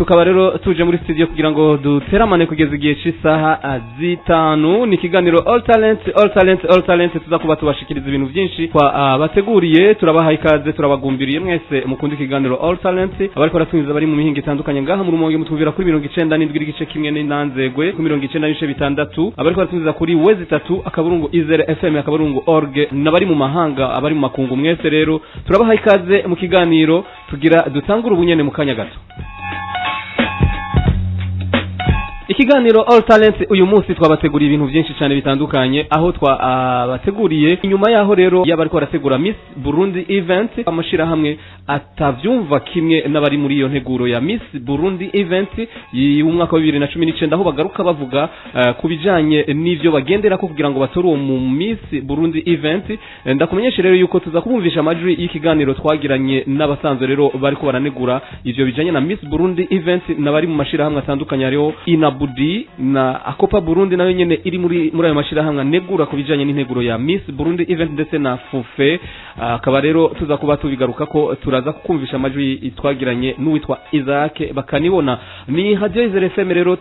Tukaba rero tuje muri studio kugira ngo duteramane kugeza igihe c'isaha 5. Ni ikiganiro All Talent, All Talent, All Talent. Tuza kuba tubashikiriza ibintu byinshi kwa bateguriye. Turabaha ikaze, turabagumbiriye mwese mukunda ikiganiro All Talent. Abariko baratwumviriza bari mu mihinga itandukanye ngaha mu Rumonge, mutwumvira kuri 97.1, n'Inanzegwe kuri 90.6. Abariko baratwumviriza kuri w3.izere fm.org, n'abari mu mahanga, abari mu makungu, mwese rero turabaha ikaze mu kiganiro tugira dutangure ubunyene mu kanya gato. Ikiganiro All Talent uyu munsi twabateguriye ibintu byinshi cyane bitandukanye, aho twabateguriye inyuma yaho rero yaba ariko barategura Miss Burundi Event, amashirahamwe atavyumva kimwe n'abari muri iyo nteguro ya Miss Burundi Event y'umwaka wa 2019, aho bagaruka bavuga ku bijanye n'ivyo bagendera ko kugira ngo batore uwo mu Miss Burundi Event. Ndakumenyesha rero yuko tuza kubumvisha amajwi y'ikiganiro twagiranye n'abasanzwe rero bariko baranegura ivyo bijanye na Miss Burundi Event n'abari mu mashirahamwe atandukanye, hariho Inabudi na Akopa Burundi nayo nyene iri muri ayo mashirahamwe anegura ku bijanye n'integuro ya Miss Burundi Event, ndetse na Fufe. Akaba rero tuza kuba tubigaruka ko turaza kukumvisha amajwi twagiranye n'uwitwa Isaac Bakanibona. Ni Radio Izere FM rero.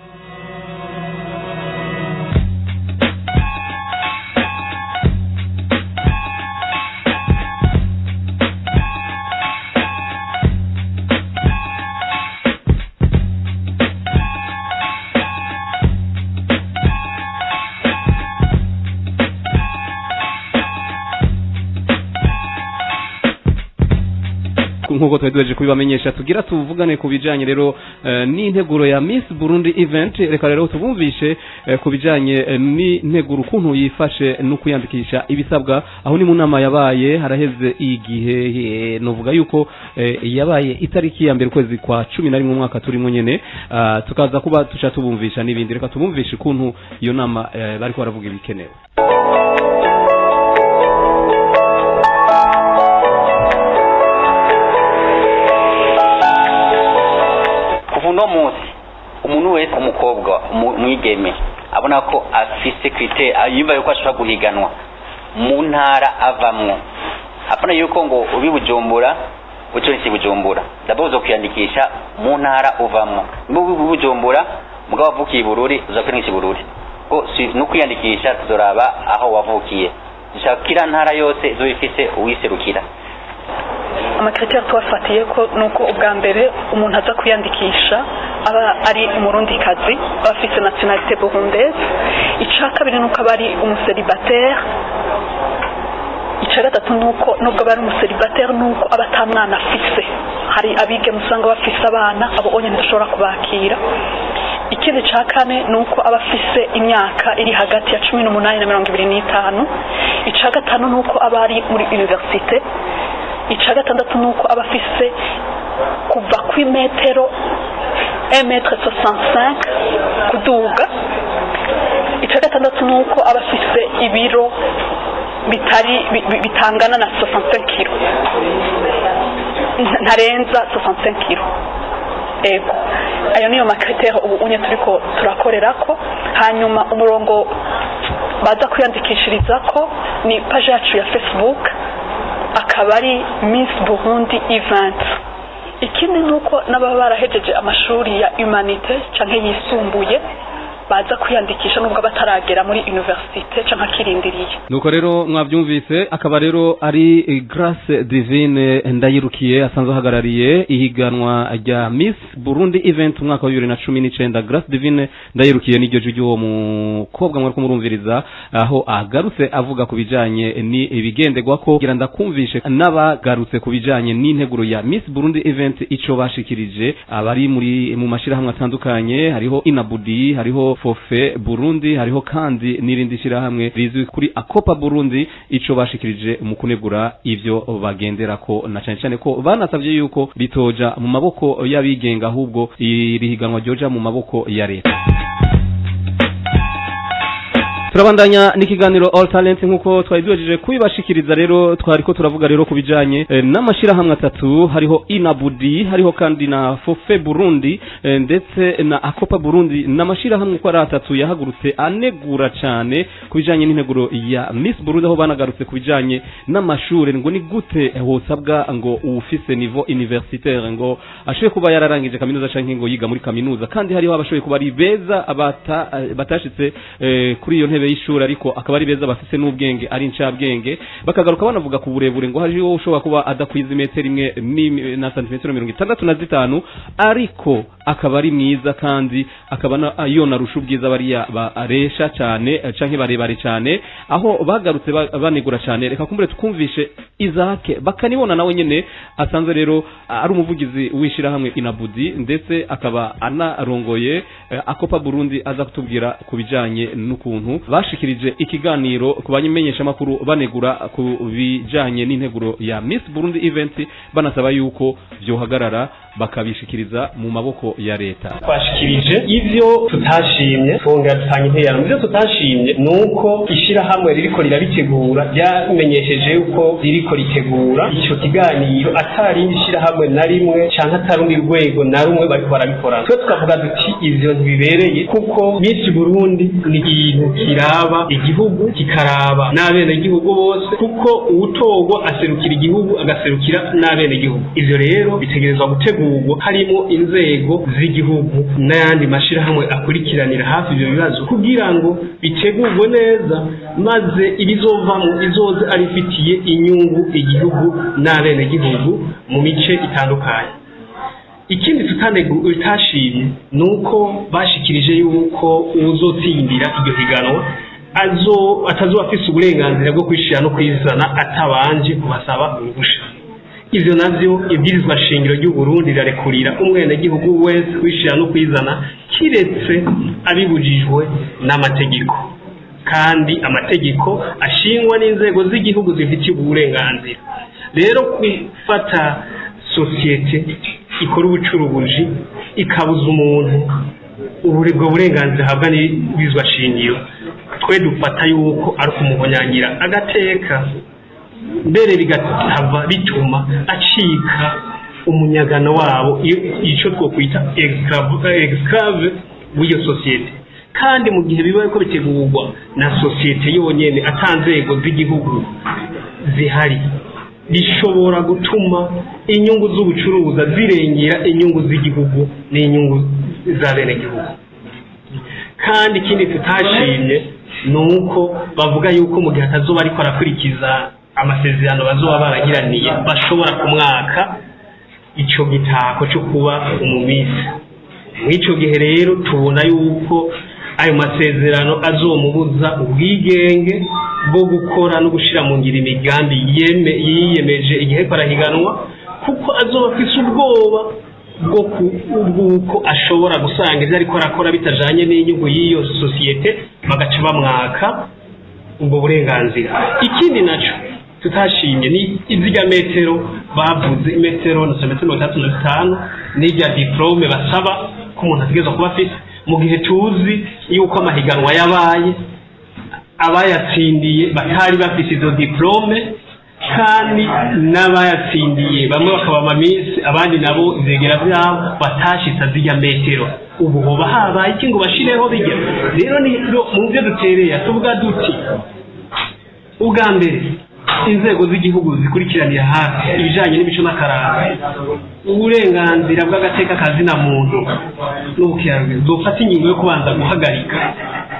Nkuko twari duhejeje kubibamenyesha, tugira tuvugane ku bijanye rero n'integuro ya Miss Burundi Event. Reka rero tubumvishe ku bijanye n'integuro, ukuntu yifashe no kwiyandikisha, ibisabwa. Aho ni mu nama yabaye haraheze igihe, novuga yuko yabaye itariki ya 1 ukwezi kwa 11 umwaka turimo nyene. Tukaza kuba tuca tubumvisha n'ibindi. Reka tubumvishe ukuntu iyo nama bariko baravuga ibikenewe. Kuva uno munsi, umuntu wese, umukobwa, umwigeme abona ko afise critère, yumva yuko ashobora guhiganwa mu ntara avamwo, apana yuko ngo ubi Bujumbura uco ni Bujumbura. D'abord uzokwiyandikisha mu ntara uvamwo. Niba ubi Bujumbura mugabo wavukiye i Bururi, uzokwiyandikisha i Bururi. Ko si no kwiyandikisha, tuzoraba aho wavukiye. Dushaka kila ntara yose izoba ifise uwiserukira. Ama critères twafatiye ko nuko ubwa mbere umuntu aza kwiyandikisha aba ari umurundikazi, aba afise nationalité burundaise. Ica kabiri nuko aba ari umu célibataire. Ica gatatu nuko nubwo aba ari umu célibataire, nuko aba ata mwana afise. Hari abigeme usanga bafise abana, abo onye ntidushobora kubakira. Ikindi ca kane nuko aba afise imyaka iri hagati ya 18 na 25. Ica gatanu nuko aba ari muri université. Ica gatandatu nuko aba afise kuva ku imetero 1,65 m kuduga. Ica gatandatu nuko aba afise ibiro bitari bitangana na 65 kilo, ntarenza 65 kilo. Ego, ayo niyo ma critères ubu unye turiko turakorerako. Hanyuma umurongo baza kwiyandikishirizako ni page yacu ya Facebook, akaba ari Miss Burundi Event. Ikindi nuko n'ababa barahejeje amashuri ya humanité canke yisumbuye baza kwiyandikisha, nubwo bataragera muri université canke akirindiriye. Nuko rero mwabyumvise, akaba rero ari Grace Divine Ndayirukiye, asanzwe ahagarariye ihiganwa rya Miss Burundi Event umwaka wa 2019. Grace Divine Ndayirukiye n'iryo jwi ry'uwo mukobwa mwariko murumviriza, aho agarutse avuga ku bijanye ni ibigenderwa ko kugira ndakumvishe n'abagarutse ku bijanye n'integuro ya Miss Burundi Event, ico bashikirije abari muri mu mashirahamwe atandukanye. Hariho Inabudi, hariho Fofe Burundi, hariho kandi n'irindi shirahamwe rizwi kuri Akopa Burundi, ico bashikirije mu kunegura ivyo bagenderako, na cane cane ko banasavye yuko bitoja mu maboko y'abigenga, ahubwo iri higanwa ryoja mu maboko ya leta. Turabandanya n'ikiganiro All Talent nkuko twari duhejeje kubibashikiriza. Rero twariko turavuga rero ku bijanye n'amashirahamwe atatu: hariho Inabudi, hariho kandi na Fofe Burundi, ndetse na Akopa Burundi. N'amashirahamwe uko ari atatu yahagurutse anegura cane ku bijanye n'integuro ya Miss Burundi, aho banagarutse ku bijanye n'amashure, ngo ni gute hosabwa ngo uwufise niveau universitaire, ngo ashoboye kuba yararangije kaminuza canke ngo yiga muri kaminuza, kandi hariho abashoboye kuba ari beza batashitse kuri iyo ntebe y'ishuri, ariko akaba ari beza, bafise n'ubwenge, ari incabwenge. Bakagaruka banavuga ku burebure, ngo hariho ushobora kuba adakwiza imetero 1 na santimetero 65, ariko akaba ari mwiza kandi akaba yonarusha ubwiza bariya baresha cyane, canke barebare cyane. Aho bagarutse banegura cyane. Reka kumbure tukumvishe Isaac Bakanibona, nawe nyene asanzwe rero ari umuvugizi w'ishirahamwe Inabudi, ndetse akaba anarongoye Akopa Burundi, aza kutubwira ku bijanye n'ukuntu bashikirije ikiganiro ku bamenyeshamakuru banegura ku bijanye n'integuro ya Miss Burundi event, banasaba yuko vyohagarara bakabishikiriza mu maboko ya leta. Twashikirije ivyo tutashimye, twongera dutanga intererano. Ivyo tutashimye ni uko ishirahamwe ririko rirabitegura ryamenyesheje yuko ririko ritegura ico kiganiro atarindi shirahamwe na rimwe canke atarundi rwego na rumwe bariko barabikorana. Twe tukavuga duti ivyo ntibibereye, kuko Miss Burundi ni ikintu kiraba igihugu, kikaraba n'abenegihugu bose, kuko uwutorwa aserukira igihugu, agaserukira n'abenegihugu. Ivyo rero bitegerezwa gutegurwa harimo inzego z'igihugu n'ayandi mashirahamwe akurikiranira hafi ivyo bibazo, kugira ngo bitegurwe neza, maze ibizovamwo izoze arifitiye inyungu igihugu n'abenegihugu mu mice itandukanye. Ikindi tutashimye ni uko bashikirije yuko uwuzotsindira iryo higanwa atazoba afise uburenganzira bwo kwishira no kwizana atabanje kubasaba uruhusha. Ivyo navyo ibwirizwa shingiro ry'u Burundi rirarekurira umwenegihugu wese kwishira no kwizana, kiretse abibujijwe n'amategeko, kandi amategeko ashingwa n'inzego z'igihugu zifitiye uburenganzira. Rero kwifata sosiyete ikora ubucuruzi ikabuza umuntu ubwo burenganzira ahabwa n'ibwirizwa shingiro, twe dufata yuko ari ukumuhonyangira agateka, mbere bigahava bituma acika umunyagano wabo, icyo twokwita esclave w'iyo sosiyete. Kandi mu gihe bibaye ko bitegurwa na sosiyete yonyene ata nzego z'igihugu zihari, bishobora gutuma inyungu z'ubucuruza zirengera inyungu z'igihugu n'inyungu z'abenegihugu. Kandi ikindi tutashimye ni uko bavuga yuko mu gihe atazoba ariko arakurikiza amasezerano bazoba baragiraniye, bashobora kumwaka ico gitako cyo kuba umumisi. Mw'ico gihe rero tubona yuko ayo masezerano azomubuza ubwigenge bwo gukora no gushira mu ngiro imigambi yiyemeje igihe ariko arahiganwa, kuko azoba afise ubwoba bw'uko ashobora gusanga ivyo ariko arakora bitajanye n'inyungu y'iyo sosiyete, bagaca bamwaka ubwo burenganzira. Ikindi naco tutashimye ni izirya metero bavuze, imetero na santimetero 65, n'irya diplôme basaba ko umuntu ategerezwa kuba afise, mu gihe tuzi yuko amahiganwa yabaye abayatsindiye batari bafise izo diplôme, kandi n'abayatsindiye bamwe bakaba ama miss, abandi nabo ivyegera vyabo batashitse zirya metero. Ubu hoba habaye iki ngo bashireho bijya? Rero ni mu byo dutereye tuvuga duti: ubwa mbere, inzego z'igihugu zikurikiranira hafi ibijanye n'imico n'akaranga, uburenganzira bw'agateka kazina muntu n'ubukerarugendo, zofata ingingo yo kubanza guhagarika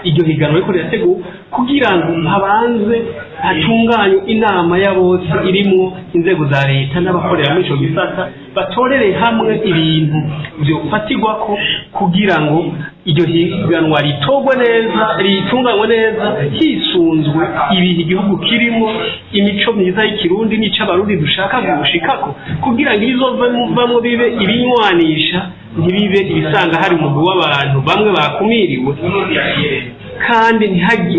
iryo higanwa riko rirategurwa, kugira ngo habanze hatunganywe inama ya bose irimwo inzego za leta n'abakorera muri ico gisata, batorere hamwe ibintu vyofatirwako kugira ngo iryo higanwa ritorwe neza, ritunganywe neza, hisunzwe ibihe igihugu kirimo, imico myiza y'ikirundi n'ic'abarundi dushaka gushikako, kugira ngo ibizovamwo bibe ibinywanisha, ntibibe ibisanga hari umugwi w'abantu bamwe bakumiriwe, kandi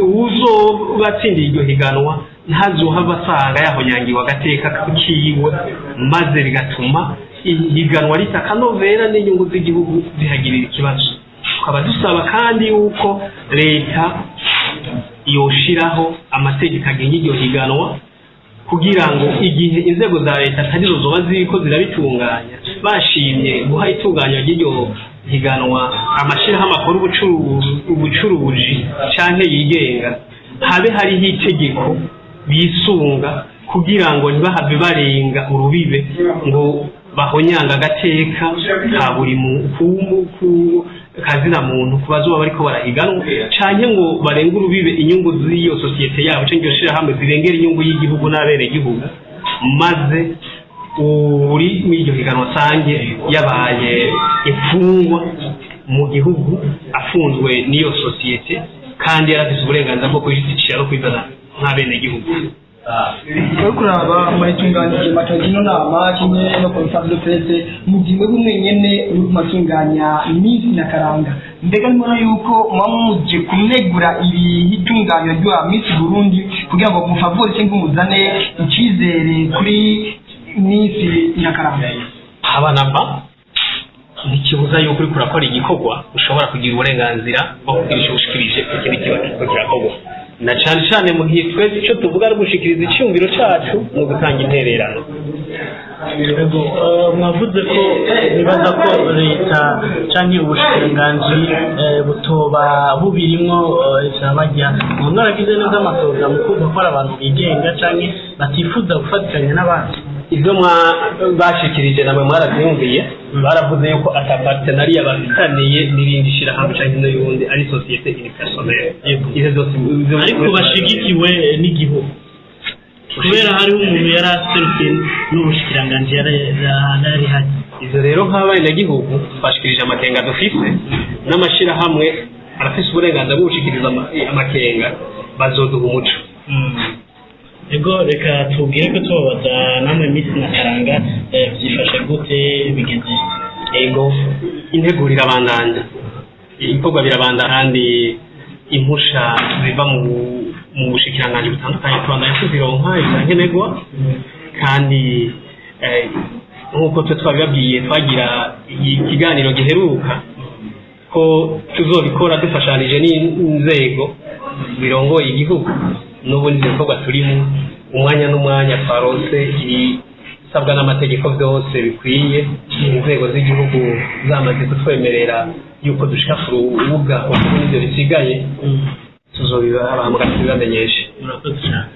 uwuzoba atsindiye iryo higanwa ntazohava asanga yahonyangiwe agateka kiwe, maze bigatuma ihiganwa rita akanovera n'inyungu z'igihugu zihagirira ikibazo. Tukaba dusaba kandi yuko leta Yoshiraho amategeko agenga iryo higanwa, kugira ngo igihe inzego za leta atarizo zoba ziriko zirabitunganya, bashimye guha itunganywa ry'iryo higanwa amashirahamwe akora ubucuruzi canke yigenga, habe hariho itegeko bisunga kugira ngo ntibahave barenga urubibe ngo bahonyanga agateka ka buri kazina muntu ku bazoba bariko barahiganwa, canke ngo barenge urubibe inyungu z'iyo sosiyete yabo canke iryo shirahamwe zirengera inyungu y'igihugu n'abenegihugu, maze uri muri iryo higanwa asange yabaye imfungwa mu gihugu, afunzwe n'iyo sosiyete kandi yarafise uburenganzira bwo kuyishyigikira no kwizana nk'abenegihugu. Turi kuraba muratunganije matagino nama kimwe no conférence de presse mu gihe mwebwe mwenyene muri kumatunganya Miss Nakaranga. Mbega nimubona yuko muba muje kunegura iri itunganywa rya Miss Burundi kugira ngo mufavorise cyangwa muzane icyizere kuri Miss Nakaranga? Haba namba, ntikibuza yuko uriko urakora igikorwa ushobora kugira uburenganzira bwo kugira icyo ushikirije ikindi kiba kiriko kirakorwa, na cane cane mu gihe twese ico tuvuga ari ugushikiriza iciyumviro cacu no gutanga intererano. Yego, mwavuze ko nibaza ko leta canke ubushikiranganji butoba bubirimwo ivya mwaragize neza amatoza mu kumva ko ari abantu bigenga canke batifuza gufatikanya n'abandi. Ibyo bashikirije namwe mwarabyumviye, baravuze yuko ata partenariat bafitaniye n'irindi shirahamwe canke n'uyundi, ari société unipersonnelle. Ivyo byose ariko bashigikiwe n'igihugu, kubera hariho umuntu yari aserukiye n'ubushikiranganji yari hari. Ivyo rero nk'abenegihugu twashikirije amakenga dufise, n'amashirahamwe arafise uburenganzira bwo gushikiriza amakenga, bazoduha umuco. Ego, reka tubwire ko tubabaza namwe Miss Nakaranga, byifashe gute, bigeze? Ego, integuro irabandanya, ibikorwa birabandanya, kandi impusha ziva mu bushikiranganji butandukanye tubandanya tuzironka ivya nkenerwa. Kandi nk'uko twe twabibabwiye, twagira ikiganiro giheruka ko tuzobikora dufashanije n'inzego zirongoye igihugu, n'ubundi ivyo bikorwa turimo, umwanya n'umwanya twaronse ibisabwa n'amategeko byose bikwiye, inzego z'igihugu zamaze kutwemerera yuko dushika ku rubuga, kuko n'ivyo bisigaye tuzobibahamagara tubibamenyeshe. Murakoze cyane.